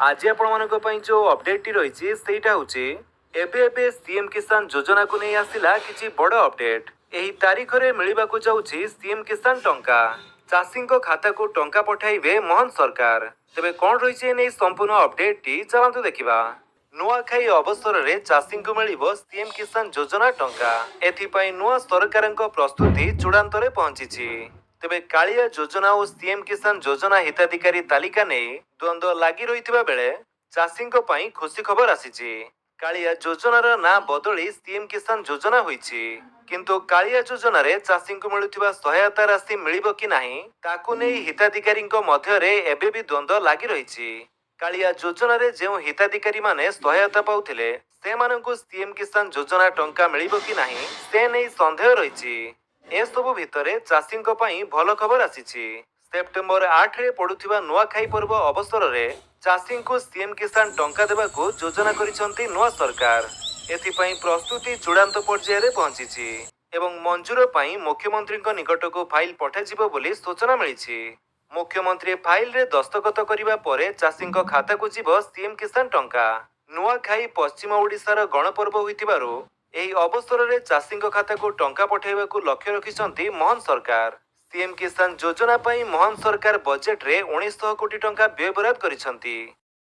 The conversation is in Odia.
ଆଜି ଆପଣମାନଙ୍କ ପାଇଁ ଯୋଉ ଅପଡେଟଟି ରହିଛି, ସେଇଟା ହେଉଛି ଏବେ ଏବେ ସିଏମ୍ କିଷାନ ଯୋଜନାକୁ ନେଇ ଆସିଲା କିଛି ବଡ଼ ଅପଡେଟ୍। ଏହି ତାରିଖରେ ମିଳିବାକୁ ଯାଉଛି ସିଏମ୍ କିଷାନ ଟଙ୍କା। ଚାଷୀଙ୍କ ଖାତାକୁ ଟଙ୍କା ପଠାଇବେ ମୋହନ ସରକାର। ତେବେ କ'ଣ ରହିଛି ଏ ନେଇ ସମ୍ପୂର୍ଣ୍ଣ ଅପଡେଟଟି, ଚାଲନ୍ତୁ ଦେଖିବା। ନୂଆଖାଇ ଅବସରରେ ଚାଷୀଙ୍କୁ ମିଳିବ ସିଏମ୍ କିଷାନ ଯୋଜନା ଟଙ୍କା। ଏଥିପାଇଁ ନୂଆ ସରକାରଙ୍କ ପ୍ରସ୍ତୁତି ଚୂଡ଼ାନ୍ତରେ ପହଞ୍ଚିଛି। ତେବେ କାଳିଆ ଯୋଜନା ଓ ସିଏମ୍ କିଷାନ ଯୋଜନା ହିତାଧିକାରୀ ତାଲିକା ନେଇ ଦ୍ୱନ୍ଦ୍ୱ ଲାଗି ରହିଥିବା ବେଳେ ଚାଷୀଙ୍କ ପାଇଁ ଖୁସି ଖବର ଆସିଛି। କାଳିଆ ଯୋଜନାର ନାଁ ବଦଳି ସିଏମ୍ କିଷାନ ଯୋଜନା ହୋଇଛି। କିନ୍ତୁ କାଳିଆ ଯୋଜନାରେ ଚାଷୀଙ୍କୁ ମିଳୁଥିବା ସହାୟତା ରାଶି ମିଳିବ କି ନାହିଁ, ତାକୁ ନେଇ ହିତାଧିକାରୀଙ୍କ ମଧ୍ୟରେ ଏବେ ବି ଦ୍ୱନ୍ଦ୍ୱ ଲାଗି ରହିଛି। କାଳିଆ ଯୋଜନାରେ ଯେଉଁ ହିତାଧିକାରୀମାନେ ସହାୟତା ପାଉଥିଲେ, ସେମାନଙ୍କୁ ସିଏମ୍ କିଷାନ ଯୋଜନା ଟଙ୍କା ମିଳିବ କି ନାହିଁ, ସେ ନେଇ ସନ୍ଦେହ ରହିଛି। ଏସବୁ ଭିତରେ ଚାଷୀଙ୍କ ପାଇଁ ଭଲ ଖବର ଆସିଛି। ସେପ୍ଟେମ୍ବର 8ରେ ପଡୁଥିବା ନୂଆଖାଇ ପର୍ବ ଅବସରରେ ଚାଷୀଙ୍କୁ ସିଏମ୍ କିଷାନ ଟଙ୍କା ଦେବାକୁ ଯୋଜନା କରିଛନ୍ତି ନୂଆ ସରକାର। ଏଥିପାଇଁ ପ୍ରସ୍ତୁତି ଚୂଡ଼ାନ୍ତ ପର୍ଯ୍ୟାୟରେ ପହଞ୍ଚିଛି ଏବଂ ମଞ୍ଜୁର ପାଇଁ ମୁଖ୍ୟମନ୍ତ୍ରୀଙ୍କ ନିକଟକୁ ଫାଇଲ ପଠାଯିବ ବୋଲି ସୂଚନା ମିଳିଛି। ମୁଖ୍ୟମନ୍ତ୍ରୀ ଫାଇଲରେ ଦସ୍ତଖତ କରିବା ପରେ ଚାଷୀଙ୍କ ଖାତାକୁ ଯିବ ସିଏମ୍ କିଷାନ ଟଙ୍କା। ନୂଆଖାଇ ପଶ୍ଚିମ ଓଡ଼ିଶାର ଗଣପର୍ବ ହୋଇଥିବାରୁ ଏହି ଅବସରରେ ଚାଷୀଙ୍କ ଖାତାକୁ ଟଙ୍କା ପଠାଇବାକୁ ଲକ୍ଷ୍ୟ ରଖିଛନ୍ତି ମୋହନ ସରକାର। ସିଏମ୍ କିଷାନ ଯୋଜନା ପାଇଁ ମୋହନ ସରକାର ବଜେଟରେ 1900 କୋଟି ଟଙ୍କା ବ୍ୟୟବରାଦ କରିଛନ୍ତି।